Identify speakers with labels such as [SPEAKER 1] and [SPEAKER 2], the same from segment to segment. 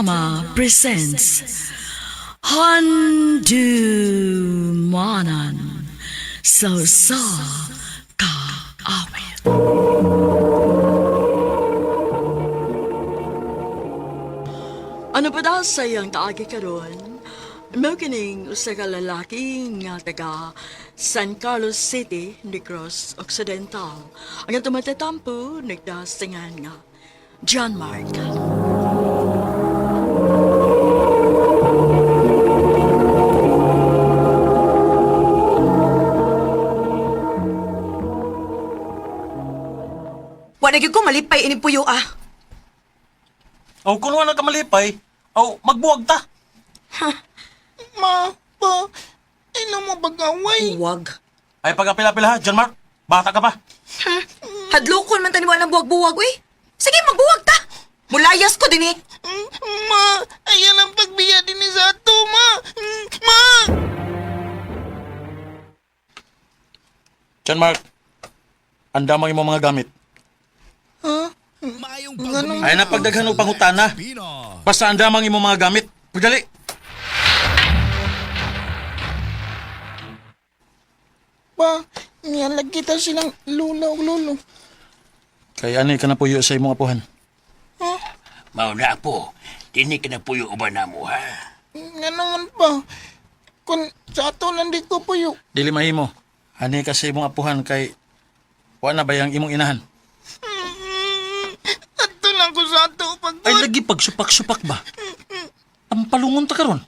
[SPEAKER 1] Drama presents Handumanan sa sa Kaawit. Ano pa daw sa iyang taagi karon? Mao kining usa ka lalaki nga taga San Carlos City, Negros Occidental. Ang atong matatampo nagdasingan nga John Mark.
[SPEAKER 2] Wa na gyud ko malipay ining puyo ah.
[SPEAKER 3] Aw, kung wala ka malipay, aw, magbuwag ta.
[SPEAKER 4] Ma, pa, ino mo bagaway.
[SPEAKER 2] Wag.
[SPEAKER 3] Ay, pagkapila-pila ha, John Mark. Bata ka pa.
[SPEAKER 2] Hadlokon man taniwala ng buwag-buwag uy. Sige, magbuwag ta. Mulayas ko dinhi.
[SPEAKER 4] Ma, ayan ang pagbiya din ni sa ato, ma. Ma!
[SPEAKER 3] John Mark, ang damang imong mga gamit.
[SPEAKER 4] Ha? Ganun.
[SPEAKER 3] Ay, napagdaghan og pangutana. Basta ang damang imong mga gamit. Pagdali.
[SPEAKER 4] Pa, niyalag kita silang lula o lolo.
[SPEAKER 3] Kay ani ka na puyo sa imong apuhan.
[SPEAKER 4] Ha?
[SPEAKER 5] Mao na po, dini ka na puyo uban na mo ha.
[SPEAKER 4] Nga naman pa. Kung sa ato lang di ko puyo.
[SPEAKER 3] Dili mahimo. Ani ka sa imong apuhan kay wa na bayang imong inahan.
[SPEAKER 4] Ato lang ko sa ato pag...
[SPEAKER 3] Ay lagi pagsupak-supak ba? Tampalungon ta karon.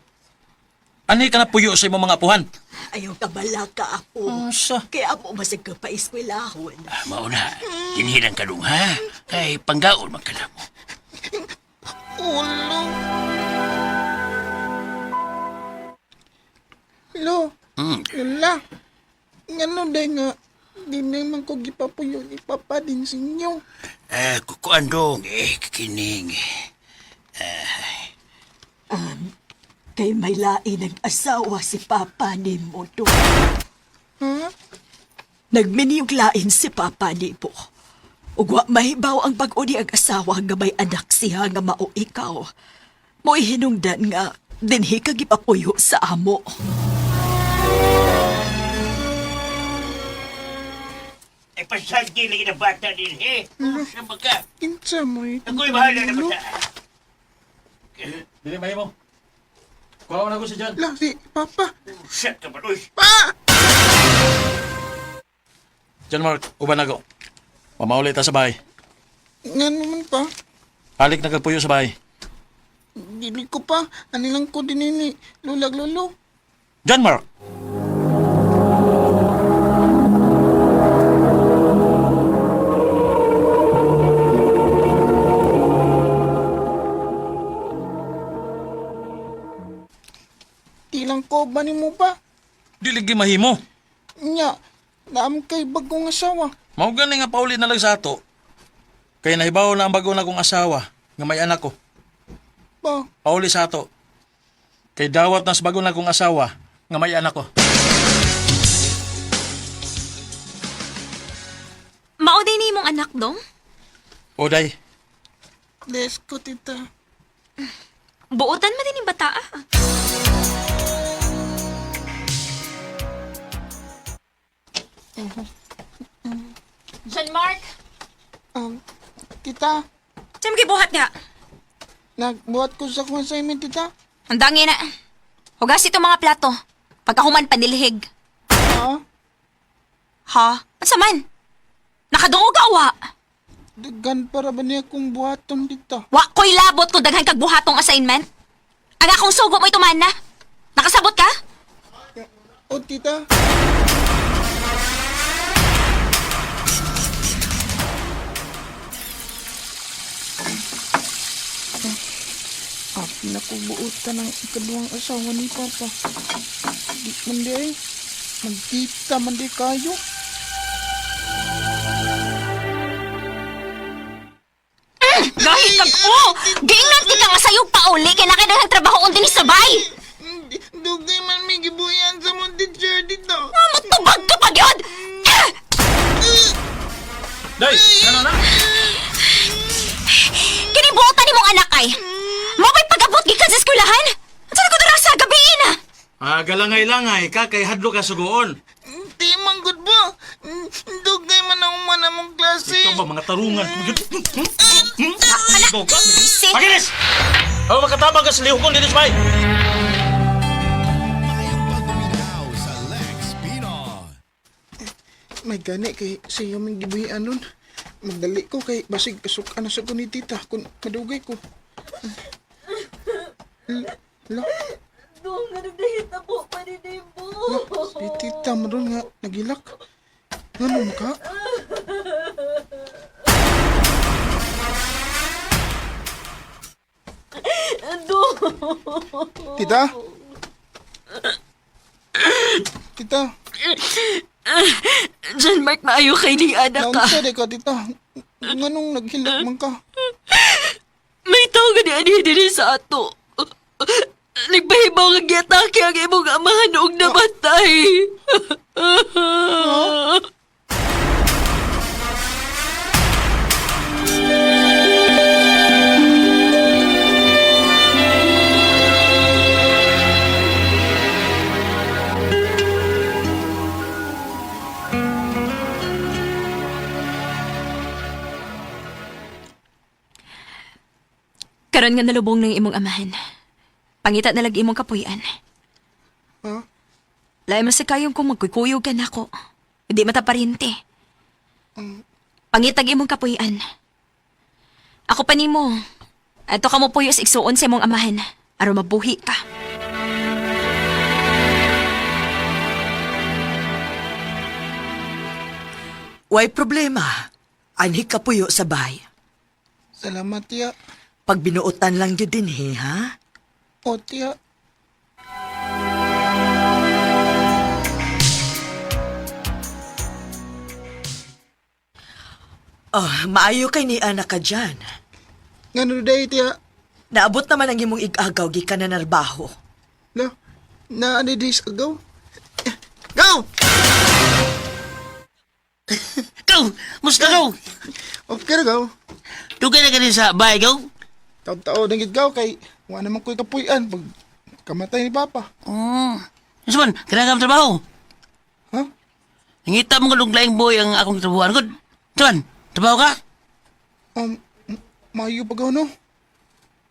[SPEAKER 3] Ani ka na puyo sa imong mga apuhan.
[SPEAKER 1] Ayaw ka balaka ako.
[SPEAKER 3] Unsa?
[SPEAKER 1] Kaya mo masig ka pa eskwelahon.
[SPEAKER 5] Ah, mao na, dinhi lang ka dong ha. Kay panggaon man ka na mo.
[SPEAKER 4] Ulo. Lo, Lola. Ngano day nga, di naman ko gipapuyo ni Papa din sa inyo.
[SPEAKER 5] Eh, kukuan dong, eh, kikining.
[SPEAKER 1] Kay may lain ang asawa si Papa ni mo to.
[SPEAKER 4] Ha?
[SPEAKER 1] Nagminiyog lain si Papa ni mo. Ug wa mahibaw ang bag-o ni ang asawa nga may anak siya nga mao ikaw. Mo'y hinungdan nga dinhi ka gipapuyo sa amo.
[SPEAKER 5] Ay, pasanti lagi na bata din, eh. Sa baga,
[SPEAKER 4] Kinsa mo eh.
[SPEAKER 5] ako'y bahala na bata.
[SPEAKER 3] Dili mahimo. Kuha na ko si John.
[SPEAKER 4] La, si Papa.
[SPEAKER 5] Sa ka ba, uy.
[SPEAKER 4] Pa!
[SPEAKER 3] John Mark, uban na ko. Mamauli ta sa bahay.
[SPEAKER 4] Nga naman pa.
[SPEAKER 3] Halik na kag puyo sa bahay.
[SPEAKER 4] Dili ko pa. Ano lang ko din ni Lulag Lolo.
[SPEAKER 3] John Mark!
[SPEAKER 4] Di lang ko ba ni mo pa?
[SPEAKER 3] Dili gi mahimo.
[SPEAKER 4] Nya, naam kay bagong asawa.
[SPEAKER 3] Mao gani nga pauli na lang sa ato. Kay nahibaw na ang bago na kong asawa nga may anak ko.
[SPEAKER 4] Pa,
[SPEAKER 3] Pauli sa ato. Kay dawat na sa bago na kong asawa nga may anak ko.
[SPEAKER 6] Mao din ni imong anak dong?
[SPEAKER 3] Oday,
[SPEAKER 4] les ko tita.
[SPEAKER 6] Buotan man din yung bata ah. John Mark,
[SPEAKER 4] Tita,
[SPEAKER 6] saan mo gibuhat nga?
[SPEAKER 4] nagbuhat ko sa akong assignment tita.
[SPEAKER 6] Ang dangi na. Hugas itong mga plato. Pagkahuman panilhig.
[SPEAKER 4] Ha?
[SPEAKER 6] Ha? Unsa man? Nakadungog ka wa?
[SPEAKER 4] Dagan para ba niya akong buhaton tita?
[SPEAKER 6] Wa ko'y labot kung daghan kag buhatong assignment. Ang akong sugo mo'y tuman na. Nakasabot ka?
[SPEAKER 4] O tita, Ah, pinakubuotan ng ikaduhang asawa ni Papa. Di man di ay. Magtita man di kayo.
[SPEAKER 6] Gahi kag oh! Giingnan ti ka nga sayo pauli kay nakadaghang trabaho on dinhi sa bay.
[SPEAKER 4] Dugay man may gibuyan sa mong teacher dito.
[SPEAKER 6] Ah, Matubag ka pa gyud! Ah!
[SPEAKER 3] Day, ano na?
[SPEAKER 6] Kini buotan nimong anak ay. Mo ba'y pag
[SPEAKER 3] Nagalangay-langay ka kay hadlo ka sugoon.
[SPEAKER 4] Di man gud ba? Dugay man ang man among klase.
[SPEAKER 3] Ikaw ba mga tarungan?
[SPEAKER 6] Kana,
[SPEAKER 3] Go ka.
[SPEAKER 6] Bisi.
[SPEAKER 3] Paginis! Aw makatabang ka sa lihokon dito sa bay.
[SPEAKER 4] May gani kay sa iyo ming gibuhian nun. Magdali ko kay basig kasukan na sa ko ni tita kung madugay ko. La,
[SPEAKER 1] Dong, anong nahitabo pa ni Nemo?
[SPEAKER 4] si tita mo ron nga nagilak. Ngano ka?
[SPEAKER 1] Dong!
[SPEAKER 4] Tita? Tita,
[SPEAKER 1] John Mark, maayo kay ni anak ka.
[SPEAKER 4] naunsa di ka tita. Nganong naghilak man ka?
[SPEAKER 1] May tao ka ni ani diri sa ato. Nagpahibaw nga giatake ang imong amahan og namatay.
[SPEAKER 6] Karon nga nalubong ng imong amahan. Pangita na lang imong kapuy-an.
[SPEAKER 4] Ha?
[SPEAKER 6] Lain man sa kayong kung magkukuyog ka nako. Hindi mata parente. Pangitag imong kapuy-an. Ako pa nimo. Ato ka mo puyo sa igsuon sa imong amahan. Aron mabuhi ka.
[SPEAKER 7] Way problema. Anhi ka puyo sa bahay.
[SPEAKER 4] Salamat tiya.
[SPEAKER 7] Pag binuotan lang yun din, he, ha?
[SPEAKER 4] O tiya.
[SPEAKER 7] Oh, maayo kay ni anak ka dyan.
[SPEAKER 4] Ngano day tiya?
[SPEAKER 7] Naabot naman ang imong igagaw gikan na narbaho.
[SPEAKER 4] La, na ani dis agaw? Eh, Go!
[SPEAKER 5] Gaw! Musta gaw?
[SPEAKER 4] Okay ra gaw.
[SPEAKER 5] Dugay na ka din sa bahay gaw?
[SPEAKER 4] Taon-taon na gid gaw kay wa naman ko'y kapuy-an pag kamatay ni Papa.
[SPEAKER 5] Oh. Unsa man, kailangan ka trabaho.
[SPEAKER 4] Ha?
[SPEAKER 5] Nangita mo ka laing boy ang akong trabahoan. Good. Unsa man, trabaho ka?
[SPEAKER 4] Maayo pa gaw no?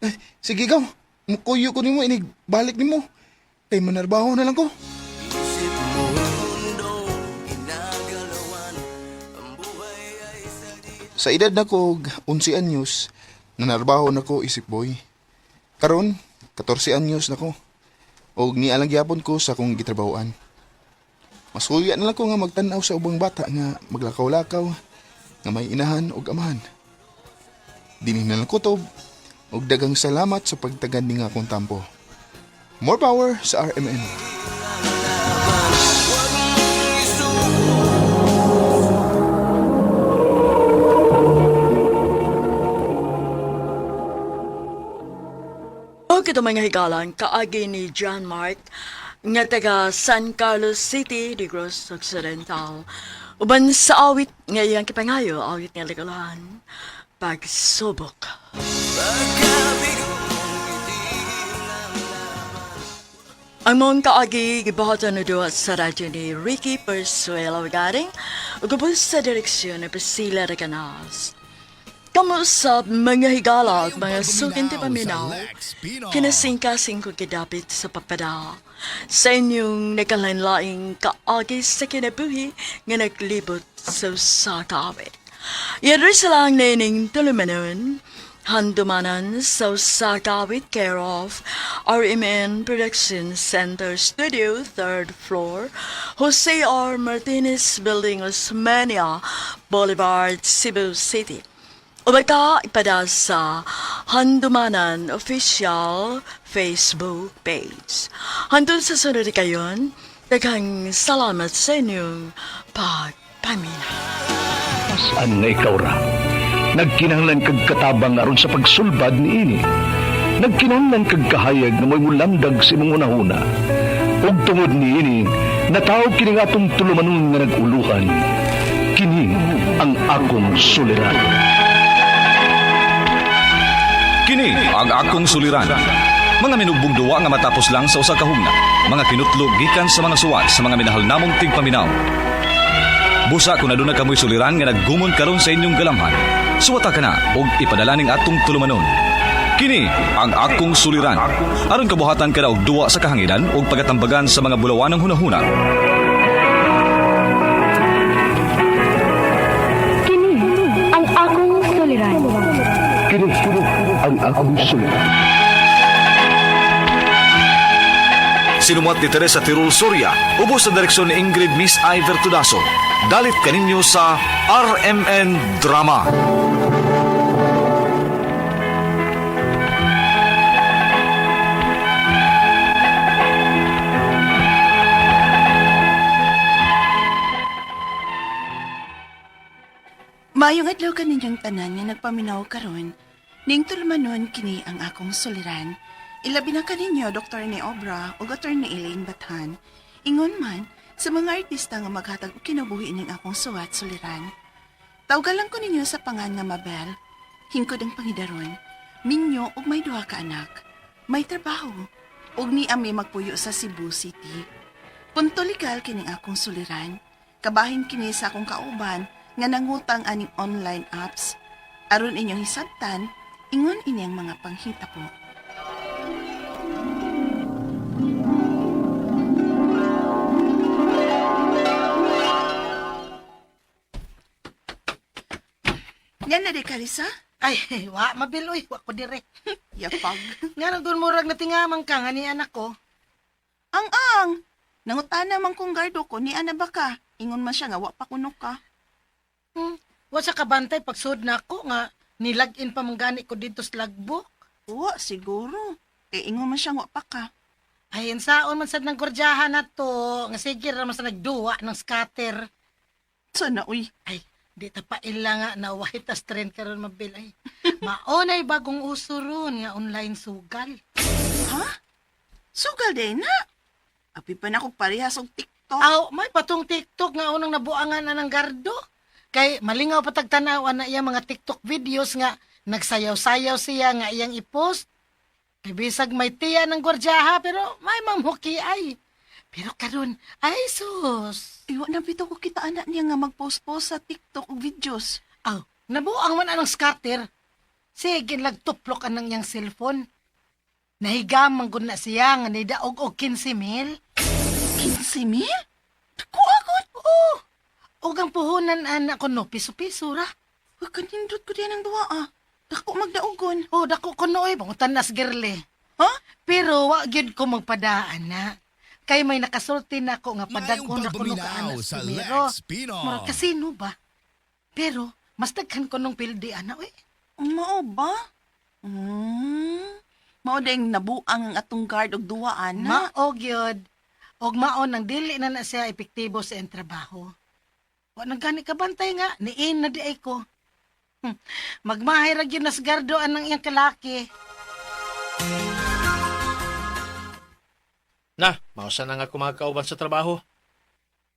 [SPEAKER 4] Eh, sige gaw. Mukuyo ko nimo inig balik nimo. Kay manarbaho na lang ko. Sa edad na ko og 11 anyos, nanarbaho na ko isip boy. Karon, 14 anyos na ko. Og nialang gyapon ko sa akong gitrabahoan. Masuya na lang ko nga magtan-aw sa ubang bata nga maglakaw-lakaw, nga may inahan og amahan. Dinhi na lang kutob og daghang salamat sa pagtagad ni nga akong tampo. More power sa RMN.
[SPEAKER 1] O kito mga higalan, kaagi ni John Mark, nga taga San Carlos City, Negros Occidental. Uban sa awit nga iyang kipangayo, awit nga ligalahan, pagsubok. Ang mong kaagi gibuhatan na duwa sa radyo ni Ricky Persuelo Garing, ug ubos sa direksyon ni Priscilla Recanas. Kamusap mga higala at mga sukin ti paminaw, kinasingkasing ko gidapit sa papada. Sa inyong nagkalain-laing kaagi sa kinabuhi nga naglibot sa usa ka awit. Yan rin silang nining tulumanon, handumanan sa usa ka awit care of RMN Production Center Studio, 3rd floor, Jose R. Martinez Building, Osmania Boulevard, Cebu City. Ubay ka ipada sa Handumanan Official Facebook page. Hantun sa sunod kayon, daghang salamat sa inyong pagpamina.
[SPEAKER 8] Saan nga ikaw ra? Nagkinahanglan kag katabang aron sa pagsulbad niini. Nagkinahanglan kag kahayag nga mo'y mulamdag sa imong hunahuna. Ug tungod niini, nataw kini nga atong tulumanon nga nag-uluhan. Kini ang akong suliran.
[SPEAKER 9] Kini ang akong suliran. Mga minugbong duwa nga matapos lang sa usa ka hugna. Mga kinutlo gikan sa mga suwat sa mga minahal namong tigpaminaw. Busa kung aduna kamoy suliran nga naggumon karon sa inyong galamhan. Suwata ka na og ipadala ning atong tulumanon. Kini ang akong suliran. Aron kabuhatan ka na og duwa sa kahanginan ug pagatambagan sa mga bulawanang hunahuna.
[SPEAKER 10] Kini ang akong suliran.
[SPEAKER 8] Kini ang akong suliran.
[SPEAKER 9] Sinumuat ni Teresa Tirul Soria, ubos sa direksyon ni Ingrid Miss Iver Tudaso. Dalit kaninyo sa RMN Drama.
[SPEAKER 11] Maayong adlaw kaninyong tanan nga nagpaminaw karon. Ning tulumanon kini ang akong suliran. Ilabi na kaninyo Dr. ni Obra ug Dr. ni Elaine Bathan. Ingon man sa mga artista nga maghatag og kinabuhi ning akong suwat suliran. Tawgalan ko ninyo sa pangan nga Mabel. Hingkod ang pangidaron. Minyo ug may duha ka anak. May trabaho. Ug ni ami magpuyo sa Cebu City. Punto legal kining akong suliran. Kabahin kini sa akong kauban nga nangutang aning online apps. Aron inyong hisabtan, ingon ini ang mga panghitabo. Yan na di Carissa?
[SPEAKER 7] Ay, wa, mabiloy. Wa ko dire.
[SPEAKER 11] Yapag.
[SPEAKER 7] Nga nang doon murag natingamang ka nga ni anak ko.
[SPEAKER 11] Ang ang! Nangutana man kong gardo ko, ni ana ba ka? Ingon man siya nga, wa pa kuno ka.
[SPEAKER 7] Wa sa kabantay pagsud na ako nga nilag-in pa man gani ko dito sa logbook.
[SPEAKER 11] Wa, siguro. Kay ingon man siya nga, wa pa ka.
[SPEAKER 7] Ay, insaon man sad ng gordyahan na to. Nga sige ra man sa nagduwa ng scatter.
[SPEAKER 11] Sana, uy.
[SPEAKER 7] Ay, di ta pa ila nga na white as trend karon mabil ay. Maunay bagong uso ron nga online sugal.
[SPEAKER 11] Ha? Sugal din na. Api pa na kog parehas og TikTok.
[SPEAKER 7] Aw, may patong TikTok nga unang nabuangan na ng gardo. Kay malingaw patag tan-aw na iya mga TikTok videos nga nagsayaw-sayaw siya nga iyang i-post. Kay bisag may tiya ng gwardiyaha pero may mamhuki ay. Pero karon ay sus.
[SPEAKER 11] Iwa na bitaw ko kita anak niya nga mag-post-post sa TikTok og videos.
[SPEAKER 7] Aw, nabuang man anong scatter. Sige, lagtuplok anang iyang cellphone. Nahigamang gud na siya nga nidaog og 15 mil.
[SPEAKER 11] 15 mil? Dako agad.
[SPEAKER 7] Oo. Ug ang puhunan anak ko no, piso-piso ra.
[SPEAKER 11] Uy, kanindot ko diyan ang duwa ah. Dako magdaogon.
[SPEAKER 7] Oh, dako ko no, oy, bangutan nas girle.
[SPEAKER 11] Ha?
[SPEAKER 7] Pero wa gyud ko magpadaan na. Kay may nakasulti na ako nga padag-on ra kuno ka
[SPEAKER 12] pagpaminaw
[SPEAKER 7] anak
[SPEAKER 12] sa
[SPEAKER 7] primero.
[SPEAKER 12] Lex Pino.
[SPEAKER 7] Murag kasino ba? Pero mas daghan ko nung pildi ana oy.
[SPEAKER 11] Mao ba? Mao ding nabuang ang atong guard og duwa ana.
[SPEAKER 7] Mao gyud. Og mao nang dili na na siya epektibo sa iyang trabaho. Wa nang gani kabantay nga niin na di ay ko. Magmahay ra gyud nas gardo anang iyang kalaki.
[SPEAKER 3] Na, mausa na nga kumakauban sa trabaho.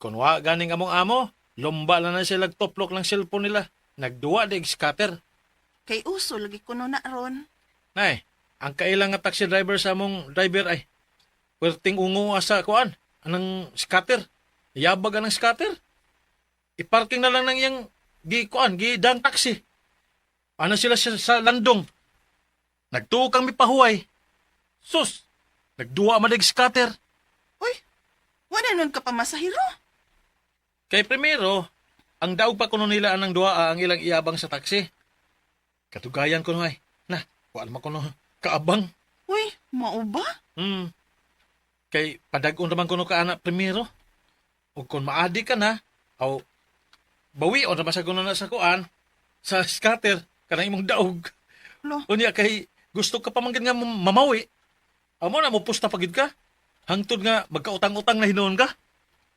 [SPEAKER 3] Kung wa ganing among amo, lomba lang na sila toplok ng cellphone nila. Nagduwa dig scatter.
[SPEAKER 11] Kay uso lagi kuno na ron.
[SPEAKER 3] Nay, ang kailang nga taxi driver sa among driver ay perting ungo asa kuan anang scatter. Yabag anang scatter. I-parking na lang ng iyang gi kuan, gi dang taxi. Ano sila sa landong? Nagtuo kang mipahuway. Sus, nagduwa man dig scatter.
[SPEAKER 11] Uy, wala nun ka pa masahiro.
[SPEAKER 3] Kay primero, ang daog pa kuno nila anang duwa ang ilang iabang sa taxi. Katugayan ko ay. Na, wala man kuno kaabang.
[SPEAKER 11] Uy, mao ba?
[SPEAKER 3] Kay padag-on raman kuno ka anak primero. Ug kung maadi ka na, aw bawion raman sa kuno na sa kuan sa scatter kanang imong daog.
[SPEAKER 11] Lo.
[SPEAKER 3] Unya kay gusto ka pa man gid nga mamawi. Amo na mo pusta pagid ka. Hangtod nga magkautang-utang na hinuon ka.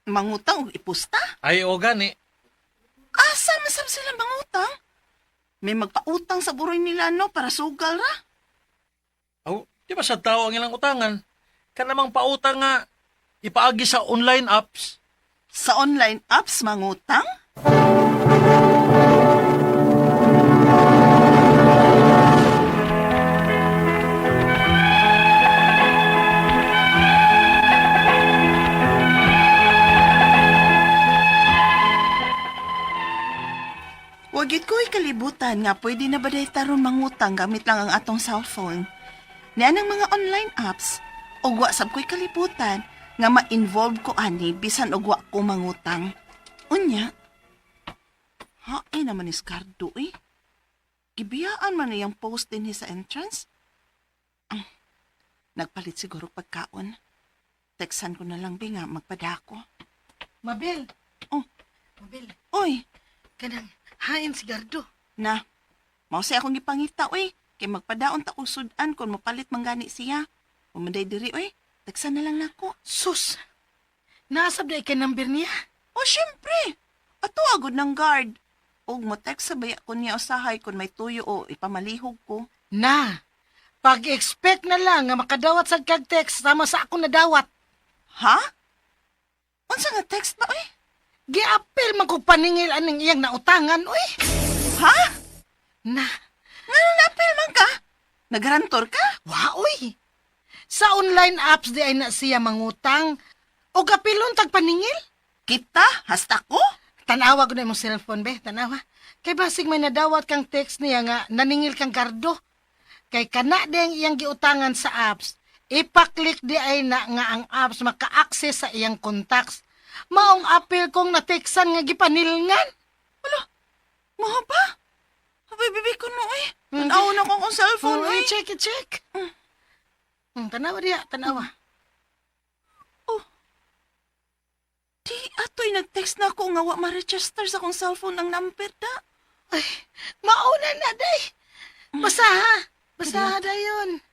[SPEAKER 11] Mangutang og ipusta?
[SPEAKER 3] Ay o gani.
[SPEAKER 11] Asa masab sila mangutang? May magpautang sa buroy nila no para sugal ra.
[SPEAKER 3] Aw, di ba sa tao ang ilang utangan? Kanamang pautang nga ipaagi sa online apps.
[SPEAKER 11] Sa online apps mangutang? kalibutan nga pwede na ba day taron mangutang gamit lang ang atong cellphone. Niya ng mga online apps, ug wa sab ko'y kalibutan nga ma-involve ko ani bisan og wa ko mangutang. Unya, hain naman ni Scardo eh. Gibiyaan man iyang post dinhi sa entrance. Nagpalit siguro pagkaon. Teksan ko na lang bi nga magpadako.
[SPEAKER 7] Mabel.
[SPEAKER 11] Oh.
[SPEAKER 7] Mabel,
[SPEAKER 11] Oy,
[SPEAKER 7] kanang hain si Gardo.
[SPEAKER 11] na. Mao say akong gipangita oy. Kay magpadaon ta kog sudan kon mopalit man gani siya. Umaday diri oy. Teksan na lang nako.
[SPEAKER 7] Sus. Nasab na ikay number niya.
[SPEAKER 11] O syempre. Ato agod ng guard. Og mo text sa baya ko niya usahay kon may tuyo o ipamalihog ko.
[SPEAKER 7] Na. Pag-expect na lang nga makadawat sa kag text sama sa akong nadawat.
[SPEAKER 11] Ha? Unsa nga text ba oy?
[SPEAKER 7] Giapil man kog paningil aning iyang nautangan, uy.
[SPEAKER 11] Ha?
[SPEAKER 7] Na,
[SPEAKER 11] Ngano naapil man ka? Nagarantor ka?
[SPEAKER 7] wa uy. Sa online apps di ay na siya mangutang. O gapilon tag paningil.
[SPEAKER 11] Kita? Hasta ko?
[SPEAKER 7] Tanawa ko na imong cellphone, be. Tanawa. Kay basig may nadawat kang text niya nga naningil kang gardo. Kay kana di ang iyang giutangan sa apps. Ipaklik di ay na nga ang apps maka-access sa iyang contacts. Maong apil kong nateksan nga gipanilngan.
[SPEAKER 11] Wala. Maha ba? Abay, bibi ko no eh. Tanaw na ko akong cellphone
[SPEAKER 7] Oy,
[SPEAKER 11] eh.
[SPEAKER 7] check it, check. Tanawa diya, tanawa.
[SPEAKER 11] Di, atoy nag-text na ako nga wa ma-register sa akong cellphone ang number da.
[SPEAKER 7] Ay, mauna na, day. Basaha. Basaha dayon.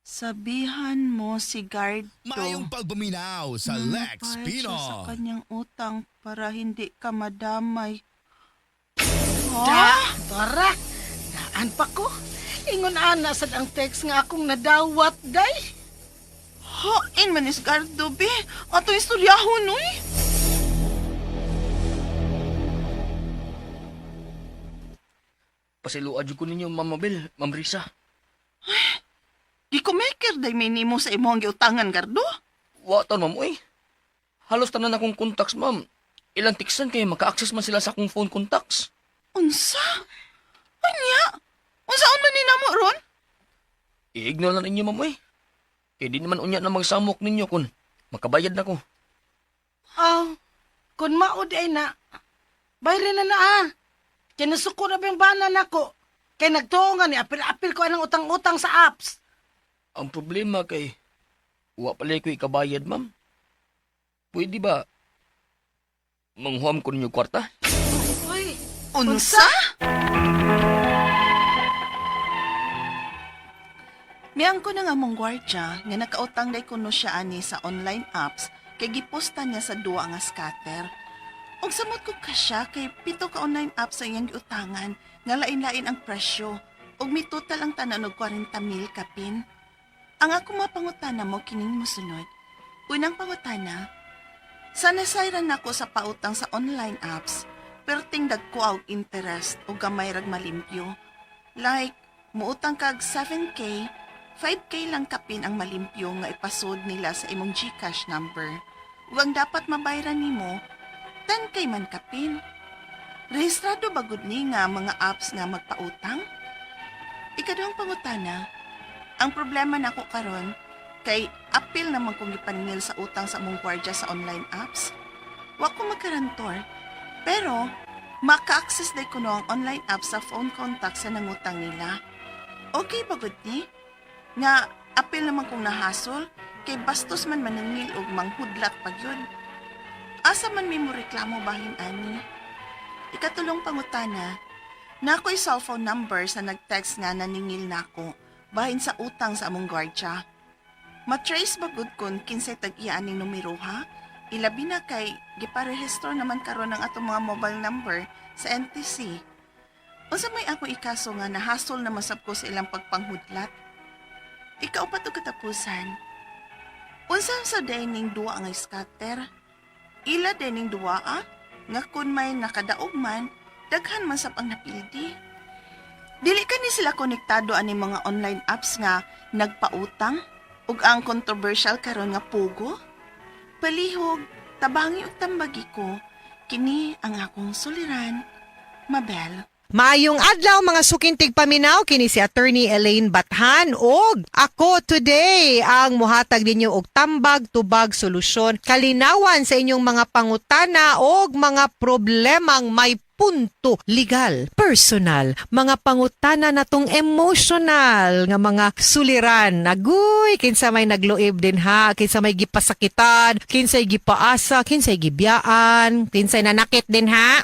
[SPEAKER 11] Sabihan mo si Gardo.
[SPEAKER 12] Maayong pagpaminaw sa
[SPEAKER 11] na
[SPEAKER 12] Lex
[SPEAKER 11] nagbayad
[SPEAKER 12] Pino.
[SPEAKER 11] siya sa kanyang utang para hindi ka madamay.
[SPEAKER 7] Da, tara. Naan pa ko. Ingon ana sad ang text nga akong nadawat, day.
[SPEAKER 11] Hain man is Gardo, be. Ato istoryahon, uy.
[SPEAKER 13] Pasiluad jud ko ninyo, Ma'am Mabel, Ma'am Risa.
[SPEAKER 11] Gikumaker day may nimo sa imong giutangan, Gardo.
[SPEAKER 13] Wa taon, ma'am, uy. Halos tanan akong contacts, ma'am. Ilang tiksan kay maka-access man sila sa akong phone contacts.
[SPEAKER 11] Unsa? Unya? Unsaon man ni namo ron?
[SPEAKER 13] I-ignore na ninyo, ma'am, uy. Kay di naman unya na magsamok ninyo kun makabayad na ko.
[SPEAKER 7] Aw, kun maod ay na, bayri na na ah. Kaya nasuko na ba yung bana nako? Kaya nagtuo nga ni, apil-apil ko anang utang-utang sa apps.
[SPEAKER 13] Ang problema kay wa pala ko ikabayad, ma'am. Pwede ba manghuam ko ninyo kwarta?
[SPEAKER 7] Uy,
[SPEAKER 11] Unsa? Miyang ko na nga mong gwardya nga nakautang day kuno siya ani sa online apps kay giposta niya sa duwa nga scatter. Ug samot ko ka siya kay pito ka online apps sa iyang giutangan nga lain-lain ang presyo ug mitotal ang tanan og 40 mil kapin. Ang ako mapangutana mo kining mosunod. Unang pangutana, sa nasayran nako sa pautang sa online apps, perting dagko og interest o gamay rag malimpyo. Like, muutang kag 7K, 5K lang kapin ang malimpyo nga ipasod nila sa imong GCash number. Ug ang dapat mabayran nimo, 10K man kapin. Rehistrado ba gud ni nga mga apps nga magpautang? Ikaduhang pangutana, ang problema nako karon kay apil naman kong gipaningil sa utang sa among gwardiya sa online apps. Wa ko magkarantor, pero maka-access day kuno ang online app sa phone contact sa nangutang nila. Okay ba gud ni? Nga apil naman kong nahasol kay bastos man maningil og manghudlat pag yun. Asa man may mo reklamo bahin ani? Ikatulong pangutana, na ako'y cellphone number sa nag-text nga naningil nako bahin sa utang sa among gwardiya. Matrace ba gud kun kinsay tag-iya aning numero ha? Ilabi na kay giparehistro naman karon ang atong mga mobile number sa NTC. Unsa may ako ikaso nga nahasol na masab ko sa ilang pagpanghudlat? Ikaw pa to katapusan. Unsa sa dining duwa nga scatter? Ila dining duwa ah? Nga kun may nakadaog man, daghan man sab ang napildi. Dili kani sila konektado ani mga online apps nga nagpautang ug ang controversial karon nga pugo. Palihog, tabangi ug tambagi ko, kini ang akong suliran, Mabel.
[SPEAKER 14] Maayong adlaw, mga suking tigpaminaw, kini si Attorney Elaine Bathan og ako today ang muhatag ninyo og tambag, tubag, solusyon, kalinawan sa inyong mga pangutana og mga problemang may punto legal, personal, mga pangutana natong emotional nga mga suliran. Agoy, kinsa may nagluib din ha, kinsa may gipasakitan, kinsay gipaasa, kinsay gibiyaan, kinsay nanakit din ha.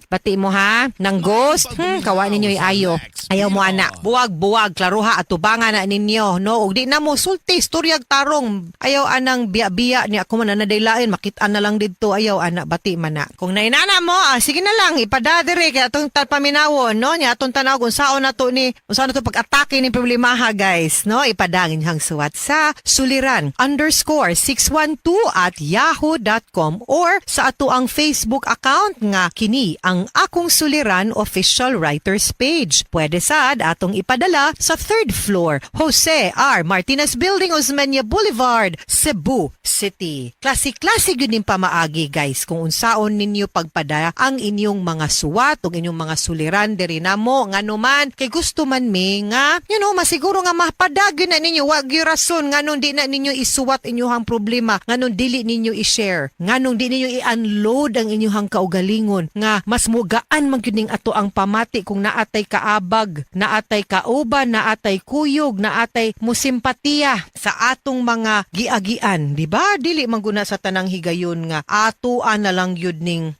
[SPEAKER 14] Bati mo ha, nang ghost, kawa ninyo ayo. Ayaw mo ana. Buwag buwag, klaruha at tubangan na ninyo, no? Ug di na mo sulti, istoryag tarong. Ayaw anang biya-biya niya ako man na makit-an na lang didto, ayaw ana, bati man na. Kung nainana mo, sige na lang ipada diri kay atong paminawon, no? Nya atong tanaw kung saon na to ni, kung saan na to pag-atake ni problemaha, guys, no? Ipadangin hang suwat sa suliran_612@yahoo.com or sa ato ang Facebook account nga kini ang Akong Suliran Official Writers Page. Pwede sad atong ipadala sa third floor, Jose R. Martinez Building, Osmeña Boulevard, Cebu City. Klase-klase gyud ning pamaagi, guys, kung unsaon ninyo pagpada ang inyong mga suwat ug inyong mga suliran diri namo, ngano man kay gusto man mi nga masiguro nga mapadag gyud na ninyo. Wa gyud rason nganong di na ninyo isuwat inyong problema, nganong dili ninyo i-share, nganong di ninyo i-unload ang inyong kaugalingon, nga mas mugaan man gyud ning ato ang pamati kung naatay kaabag, naatay kauban, naatay kuyog, naatay musimpatiya sa atong mga giagian, di ba? Dili man guna sa tanang higayon nga atoan na lang gyud ning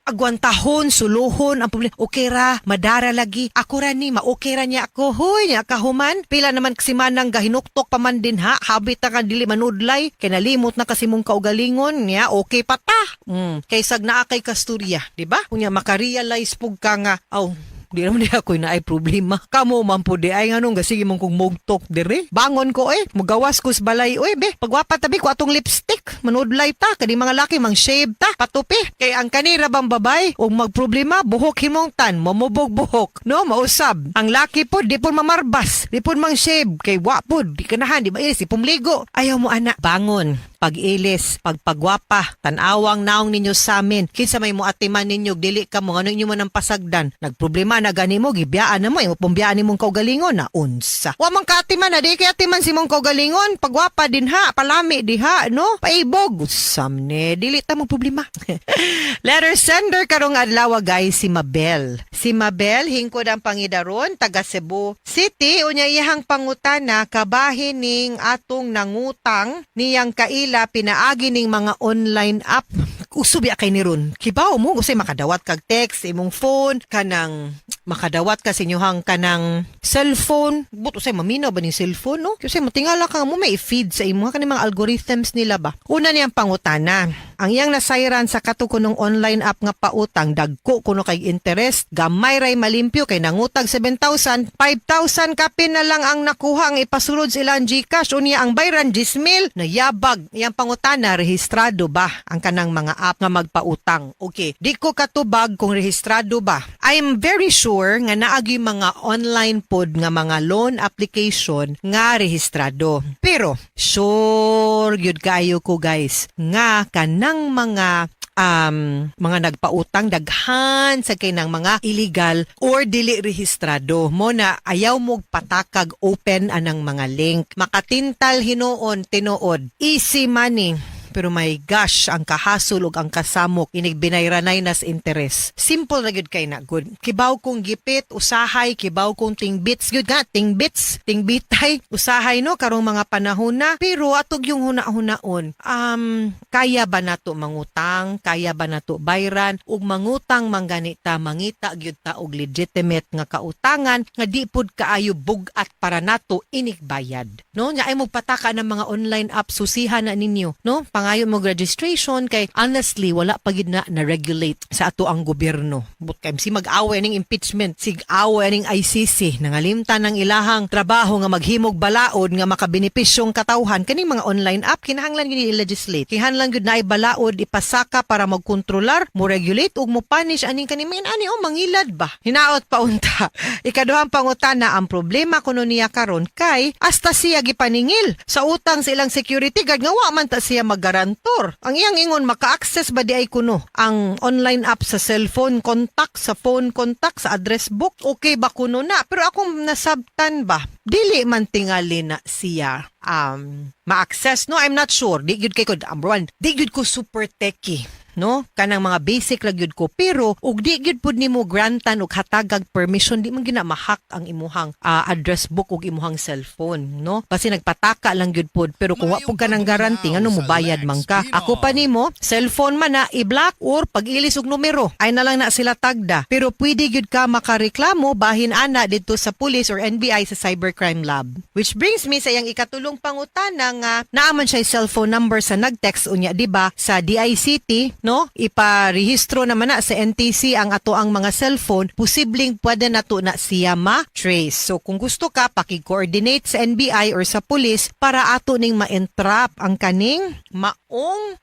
[SPEAKER 14] agwantahon, suluhon ang problema. Okay ra, madara lagi. Ako ra ni, ma-okay ra niya ako. Hoy, niya kahuman. Pila naman kasi manang gahinuktok pa man din ha. Habit na ka dili manudlay. Kay nalimot na kasi mong kaugalingon niya, okay pa ta. Kay sag naa kay kasturya, di ba? Unya makarealize pug ka nga, aw, di naman di ako na ay problema. Kamo man po di ay nganong gasige mong kong mugtok dire. Bangon ko eh. Mugawas ko sa balay oy be. Pagwapa tabi ko atong lipstick. Manudlay ta. Kani mga laki mang shave ta. Patupi. Kay ang kanira bang babay og magproblema buhok himong tan. Mamubog buhok. No, mausab. Ang laki po di po mamarbas. Di po mang shave. Kay wa po. Di kanahan. Di ba ilis. Di pumligo. Ayaw mo ana. Bangon. Pag-ilis, pagpagwapa, tanawang naong ninyo sa amin. Kinsa may muatiman ninyo, dili ka mo, ano inyo man ang pasagdan. Nagproblema na gani mo, gibiyaan na mo, imo pumbiyaan nimong kaugalingon na unsa. Wa man kaatiman na, di kay atiman si mong kaugalingon, pagwapa din ha, palami di ha, no? Paibog, usam ne, dili ta mo problema. Letter sender karong adlaw, guys, si Mabel. Si Mabel, hingkod ang pangidaron, taga Cebu City, unya iyahang pangutana, kabahin ning atong nangutang niyang kaila pinaagi ning mga online app. Uso biya kay ni ron. Kibaw mo, usay makadawat kag text, imong phone, kanang makadawat ka sa inyuhang kanang cellphone. But usay maminaw ba ning cellphone, no? Kasi matingala ka mo may feed sa imo kaning mga algorithms nila ba. Una niyang pangutana. Ang iyang nasayran sa kato kunong online app nga pautang, dagko kuno kay interest, gamay ray malimpyo kay nangutag 7,000, 5,000 kapin na lang ang nakuha ang ipasulod sa ilang GCash, unya ang bayran 10,000 nayabag. Iyang pangutana, rehistrado ba ang kanang mga app nga magpautang? Okay, di ko katubag kung rehistrado ba. I am very sure nga naagi mga online pod nga mga loan application nga rehistrado. Pero sure gyud kayo ko, guys, nga kanang mga nagpautang daghan sa kay ng mga illegal or dili rehistrado mo na ayaw mo patakag open anang mga link. Makatintal hinuon tinuod, easy money, pero my gosh, ang kahasol ug ang kasamok inig binayranay nas interest. Simple na gyud kay na good. Kibaw kong gipit usahay, kibaw kong tingbits gyud nga, tingbits, tingbitay usahay no karong mga panahon na. Pero atog yung huna-hunaon, kaya ba nato mangutang? Kaya ba nato bayran? Ug mangutang man ganita, mangita gyud ta og legitimate nga kautangan nga di pud kaayo bug-at para nato inig bayad. No, nya ay mo pataka ng mga online app, susihan na ninyo, no? Pangayo mo registration kay honestly wala pa gid na na-regulate sa ato ang gobyerno. But kay si mag-away ning impeachment, sig away ning ICC, nangalimtan ng ilahang trabaho nga maghimog balaod nga makabenepisyong katawhan, kaning mga online app kinahanglan gyud i-legislate. Kinahanglan gyud naay balaod ipasaka para magkontrolar, mo regulate ug mo punish aning kaning mga ani o mangilad ba. Hinaot pa unta. Ikaduhang pangutana, ang problema kuno niya karon kay hasta siya gipaningil sa utang sa ilang security guard nga wa man ta siya maggarantiya. guarantor. Ang iyang ingon, maka-access ba di ay kuno ang online app sa cellphone contact, sa phone contact, sa address book, okay ba kuno na? Pero akong nasabtan ba, dili man tingali na siya ma-access, no? I'm not sure. Di gyud kay ko, number one, di gyud ko super techie, no? Kanang mga basic lang gyud ko, pero ug di gyud pud nimo grantan og hatagag permission, di man gina ma-hack ang imuhang address book ug imuhang cellphone, no? Kasi nagpataka lang gyud pud, pero kung wa pud ka ng guarantee, ngano mo bayad man ka? Ako pa nimo, cellphone man na i-block or pag-ilis og numero ay na lang na sila tagda, pero pwede gyud ka makareklamo bahin ana didto sa police or NBI sa cybercrime lab. Which brings me sa iyang ikatulong pangutana nga naaman siya cellphone number sa nag-text. Unya, di ba, sa DICT, no, iparehistro naman na sa NTC ang ato ang mga cellphone, posibleng pwede nato na siya ma-trace. So kung gusto ka, paki-coordinate sa NBI or sa police para ato ning ma-entrap ang kaning maong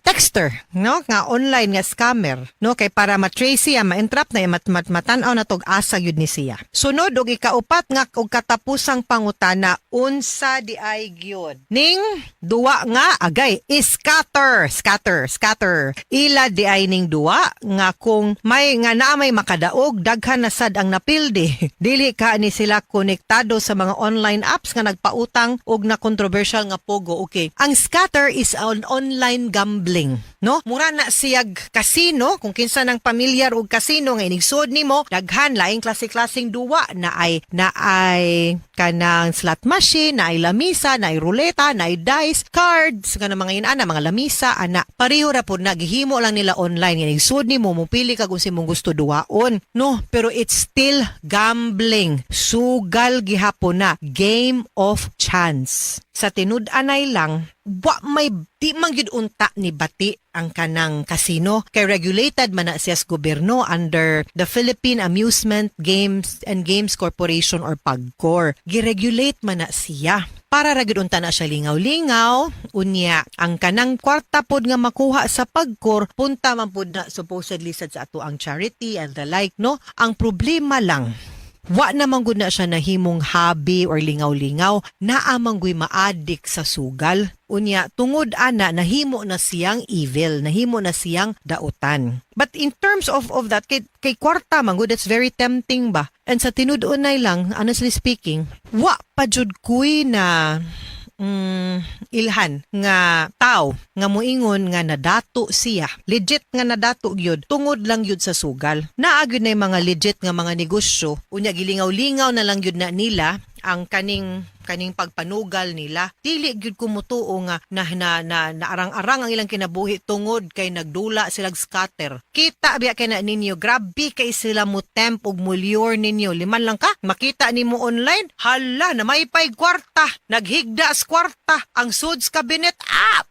[SPEAKER 14] texter, no, nga online nga scammer, no, kay para ma-trace siya, ma-entrap na, mat, mat matan-aw na tog asa gyud ni siya. Sunod og ikaupat nga og katapusang pangutana, unsa di ay gyud ning duwa nga agay scatter, scatter, scatter? Ila di ay ning duwa nga kung may nga naa may makadaog, daghan na sad ang napildi. Dili ka ni sila konektado sa mga online apps nga nagpautang og na controversial nga pogo. Okay, ang scatter is an online gambling, no? Mura na siyag casino. Kung kinsa nang pamilyar og casino nga inigsud nimo, daghan laing klase-klaseng duwa na ay kanang slot machine, na ay lamisa, na ay ruleta, na ay dice, cards, kanang mga inana, mga lamisa ana. Pareho ra pud na, gihimo lang nila online. Inigsud nimo, mopili ka kung imong gusto duwaon, no? Pero it's still gambling. Sugal gihapon na, game of chance. Sa tinud-anay lang, wa may di man gyud unta ni bati ang kanang casino kay regulated man na siya sa gobyerno under the Philippine Amusement Games and Games Corporation or PAGCOR. Giregulate man na siya para ra gyud unta na siya lingaw-lingaw. Unya, ang kanang kwarta pod nga makuha sa PAGCOR, punta man pod na supposedly sad sa ato ang charity and the like, no? Ang problema lang, wa naman gud na siya nahimong hobby or lingaw-lingaw, naa man guy maadik sa sugal. Unya, tungod ana, nahimo na siyang evil, nahimo na siyang dautan. But in terms of that, kay kwarta man gud, that's very tempting ba? And sa tinud-unay lang, honestly speaking, wa pa jud kuy na ilhan nga tao nga moingon nga nadato siya, legit nga nadato gyud tungod lang gyud sa sugal. Naa gyud na mga legit nga mga negosyo, unya gilingaw-lingaw na lang gyud na nila ang kaning pagpanugal nila. Dili gyud ko mutuo nga na, na, na, naarang-arang ang ilang kinabuhi tungod kay nagdula silag scatter. Kita biya kay na ninyo, grabe kay sila mo tempt ug mo-lure ninyo. Liman lang ka, makita nimo online, hala na may pay kwarta, naghigda sa kwarta, ang suds cabinet,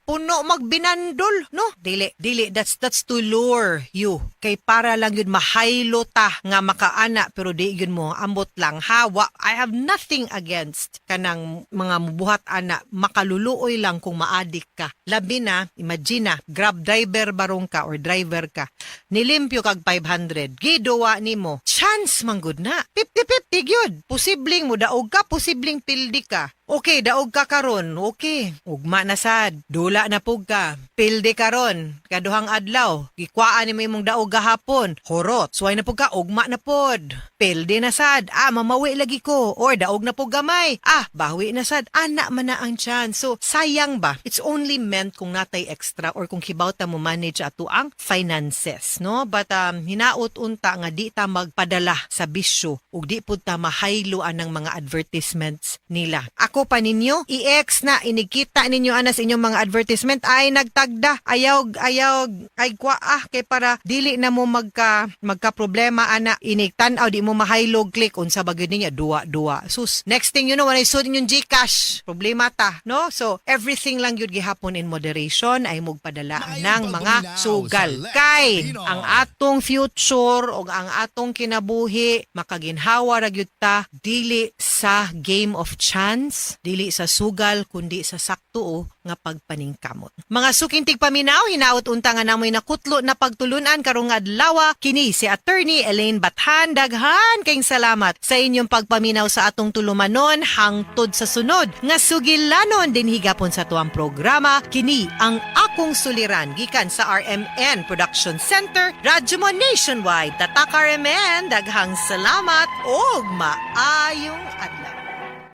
[SPEAKER 14] puno magbinandol, no? Dili, dili, that's to lure you. Kay para lang yun mahaylo ta nga makaana, pero di yun mo ambot lang hawa. I have nothing against kanang mga mubuhat ana, makaluluoy lang kung maadik ka. Labi na, imagine na, Grab driver barong ka or driver ka. Nilimpyo kag 500. Giduwa nimo. Chance man gud na. 50-50 gyud. Posibleng mo daog ka, posibleng pildi ka. Okay, daog ka karon. Okay. Ugma na sad. Dula na pug ka. Pildi karon. Kaduhang adlaw. Gikwaan ni mo imong daog gahapon. Horot. Suway na pug ka. Ugma na pod. Pildi na sad. Ah, mamawi lagi ko. Or daog na pug gamay. Ah, bawi na sad. Ana man na ang chance. So, sayang ba? It's only meant kung natay extra or kung kibaw ta mo manage ato ang finances, no? But hinaot unta nga di ta magpadala sa bisyo ug di pud ta mahaylo anang mga advertisements nila. Ako pa ninyo, i-ex na inikita ninyo anas inyong mga advertisement ay nagtagda. Ayaw ayaw ay kwa kay para dili na mo magka problema ana, inig tan-aw di mo mahaylog click unsa ba gyud niya, duwa duwa. Sus, next thing you know, walay sud inyong GCash. Problema ta, no? So everything lang gyud gihapon in moderation ay mugpadala ng mga sugal. Kay ang atong future o ang atong kinabuhi makaginhawa ra gyud ta dili sa game of chance. Luwas dili sa sugal kundi sa sakto nga pagpaningkamot. Mga suking tigpaminaw, hinaot unta nga namoy nakutlo na pagtulunan karong adlaw. Kini si Attorney Elaine Bathan. Daghan kayong salamat sa inyong pagpaminaw sa atong tulumanon hangtod sa sunod nga sugilanon din higapon sa tuang programa. Kini ang Akong Suliran gikan sa RMN Production Center, Radyo Mo Nationwide. Tatak RMN, daghang salamat og maayong adlaw.